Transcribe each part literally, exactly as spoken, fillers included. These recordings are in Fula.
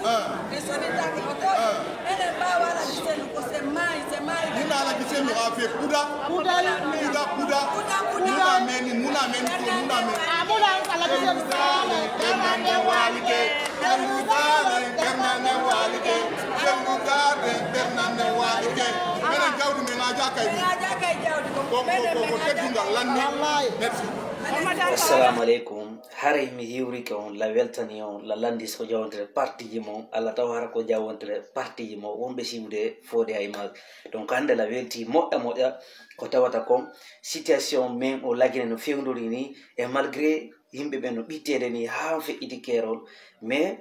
Ɓe soditaake hoto. Enen mbaawaa Alaji Sellu ko se maayi, se maayi. Muna Alaji Sellu a fe kuda. Kuda, kuda. Muna meni, muna meni ko, muna meni. A muna Alaji Sellu. Bernande walike. Sellu dare, Bernande walike. Sellu dare, Bernande walike. Menen jawdi men a jakay. Men a jakay jawdi ko. Ko, ko, ko, ko teddungal lanni. Wallahi. Merci. Assalamu alaikum. Haray mi hiwrike on, la weltani on, la landi so jawontere partiji mo, Allah taw hara ko jawontere partiji mo, wonɓe siwde fode ha image. Donc hande la welti moƴƴa moƴƴa, ko tawata kon situation men o lagine no fewndori ni, e malgré yimɓe ɓen no ɓittede ni ha feƴƴiti keerol, mais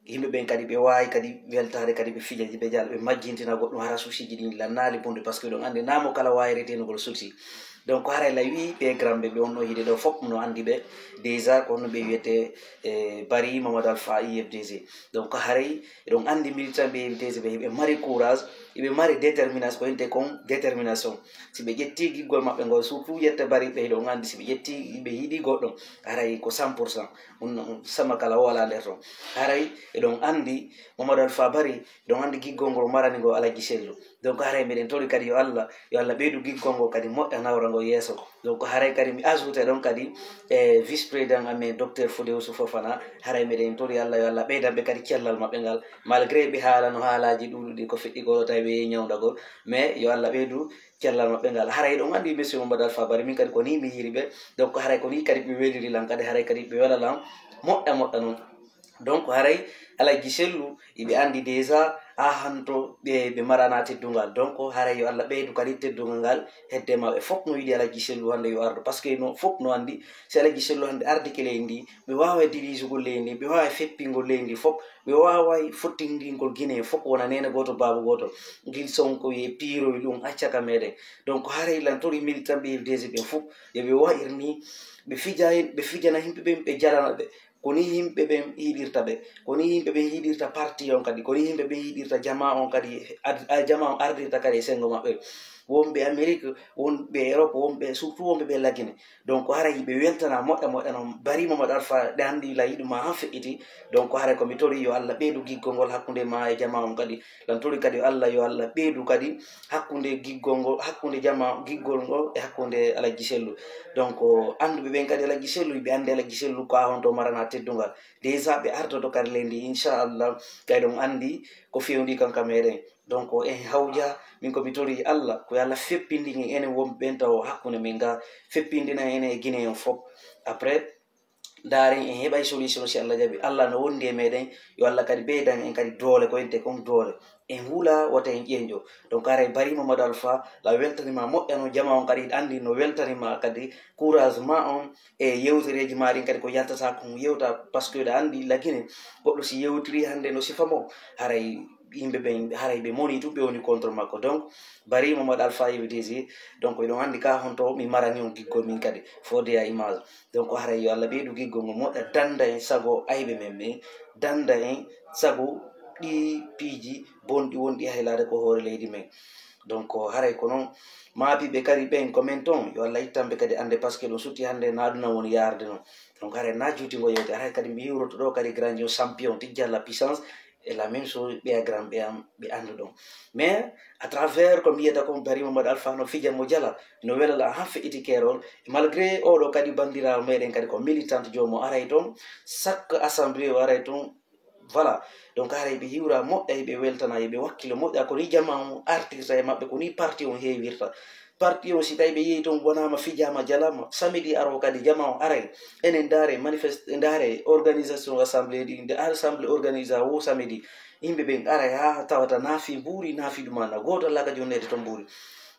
yimɓe ɓen kadi ɓe waawi kadi weltaade kadi ɓe fija ɓe jala, ɓe majjintina goɗɗum hara suusiji ɗin lannaali bonde, parce que ɗon anndi naamo kala waawi retenugol suusi. Donc haray la wii ɓe gramɓe ɓe on no yiide ɗo fof no anndi ɓe déjà ko honno ɓe wiyete, e Bari Mamadou Alpha I F D G. Donc haray eɗon anndi militant ɓe I F D G ɓe hiɓe mari courage, hiɓe mari détermination, ko wiyete kon détermination. Si ɓe ƴetti giggol maɓɓe ngol, surtout ƴette Bari ɓe hiɗon anndi si ɓe ƴetti ɓe yiɗi goɗɗo, haray ko cent pour cent. Un, un sama kala o alaa nder ton. Haray eɗon anndi Mamadou Alpha Bari, eɗon anndi giggol ngol marani ngol Alaji Sellu. Donc haray meɗen tori kadi yo Allah, yo Allah ɓeydu giggol ngol kadi moƴƴa nawra ngol yeeso. Donc haray kadi mi ajoute ɗon kadi e vice président amen docteur Fodé Ousou Fofana, haray meɗen tori Allah yo Allah ɓeydan ɓe kadi cellal maɓɓe ngal. Malgré ɓe haalano haalaaji ɗuuɗuɗi ko feƴƴi ko tawi ɓe yehi ñawndagol, mais yo Allah ɓeydu cellal maɓɓe ngal. Haray eɗon anndi monsieur Mamadou Alpha Bari, min kadi ko ni mi yiiri ɓe. Donc haray ko ni kadi ɓe weliri lan kadi, haray kadi ɓe wela lan moƴƴa moƴƴa non. Donc haray Alaji Sellu iɓe anndi déjà a hanto ɓe, ɓe marana teddungal. Donc haray yo Allah ɓeydu kadi teddungal ngal hedde maɓɓe. Fof no yiɗi Alaji Sellu hannde yo ardu, parce que no fof no anndi si Alaji Sellu hannde ardike leydi ndi, ɓe waawa dirijugol leydi ndi, ɓe waawa feppingol leydi ndi fof, ɓe waaway fottindingol Guinée fof wona neene gooto, baaba gooto. Ngil Sonko e piiroy ɗum acca ka meɗen. Donc haray lan tori militant ɓe I F D G ɓen fof yo ɓe wa'ir ni, ɓe fija hen, ɓe fijana yimɓe ɓen, ɓe jalana ɓe. Ko ni yimɓe ɓen yiɗirta ɓe, ko ni yimɓe ɓen yiɗirta parti on kadi, ko ni yimɓe ɓen yiɗirta jama on kadi, ad-, a, jama on ardirta kadi e sengo maɓɓe. Wonɓe Amérique, wonɓe Europe, wonɓe, surtout wonɓe ɓe Lagine. Donc haray ɓe weltana moƴƴa moƴƴa non. Bari Mamadou Alpha, ɗe anndi la yiɗuma han feƴƴiti. Donc haray ko mi tori yo Allah ɓeydu giggol ngol hakkunde ma e jama on kadi. Lan tori kadi yo Allah, yo Allah ɓeydu kadi hakkunde giggol ngol, hakkunde jama giggol ngol e hakkunde Alaji Sellu. Donc annduɓe ɓen kadi Alaji Sellu, ɓe anndi Alaji Sellu ko a honto marana teddungal. Déjà ɓe ardoto kadi leydi, inchallah, kay ɗon anndi ko fewndi kan ka meɗen. Donc en hawja, min ko mi tori Allah, ko yo Allah feppindin en enen wonɓe ɓen taw hakkunde men ga, feppindina en enen e Guinée en fof. Après, ndaaren en heɓay solution si Allah jaɓi. Allah no wondi e meɗen, yo Allah kadi ɓeydan en kadi doole, ko ente kon doole. En hula wota en ƴeeño. Donc haray Bari Mamadou Alpha, la weltanima moƴƴa no jama on kadi anndi no weltanima kadi courage ma on e yewtereji ma ɗin kadi ko yaltata ko yewta, parce que ɗa anndi la Guinée goɗɗo si yewtiri hannde no sifa mo, haray yimɓe ɓen haray ɓe moni tun ɓe woni contre makko. Donc Bari Mamadou Alpha I F D G, donc eɗon anndi ka honto mi marani on giggol min kadi fode ya image. Donc haray yo Allah ɓeydu giggol ngol moƴƴa, danda en sago ayɓe men ɓen, danda en sago ɗi piiji bonɗi wonɗi haylaade ko hoore leydi men. Donc haray ko non maapiiɓe kadi ɓen ko men ton, yo Allah ittan ɓe kadi annde, parce que ɗum sutti hannde na aduna woni yaarde non. Donc haray na juuti ngo yewte, haray kadi mi hiwroto ɗo kadi grand champion Tijjalla Puissance, et la même chose ɓeya grand ɓe am ɓe anndu ɗon. Mais à travers ko mbiyata kon Bari Mamadou Alpha no fija mo jala, no welala han feƴƴiti keerol, malgré oɗo kadi banndiraawo meɗen kadi ko militante jomo aray ton, chaque assemblée o aray ton. Voilà. Donc haray ɓe hiwra moƴƴa, ɓe weltana, ɓe wakkilo moƴƴa, ko ni jama on artirta e maɓɓe, ko ni parti on heewirta. Parti on si tawi ɓe yehi ton wonama fijama jalama, samedi aro kadi jama on aray. Enen ndaare manifeste, ndaare organisation assemblée ɗi, nde assemblée organisa wo samedi. Yimɓe ɓen aray ha tawata naafi mbuuri, naafi ɗuma na goto alla ka jonnede ton mbuuri.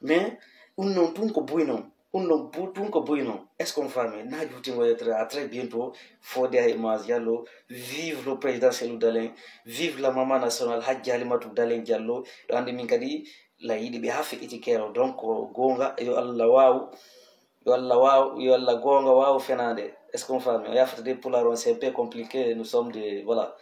Mais ɗum non tun ko buy non. Ɗum non bu-, tun ko buy non. Est-ce qu'on famille? Na juuti ngo yettere. À très bientôt. Fode ha image Diallo. Vive le président Cellou Dalein. Vive la maman nationale Hajji Halimatou Dalein Diallo. Ɗo andi min kadi la yiɗi ɓe ha feƴƴiti keero. Donc, goonga, yo Allah waaw, yo Allah waaw, yo Allah goonga waaw fenaande. Est-ce qu'on famille? O yafata de pulaar on, c'est un peu compliqué. Nous sommes de, voilà.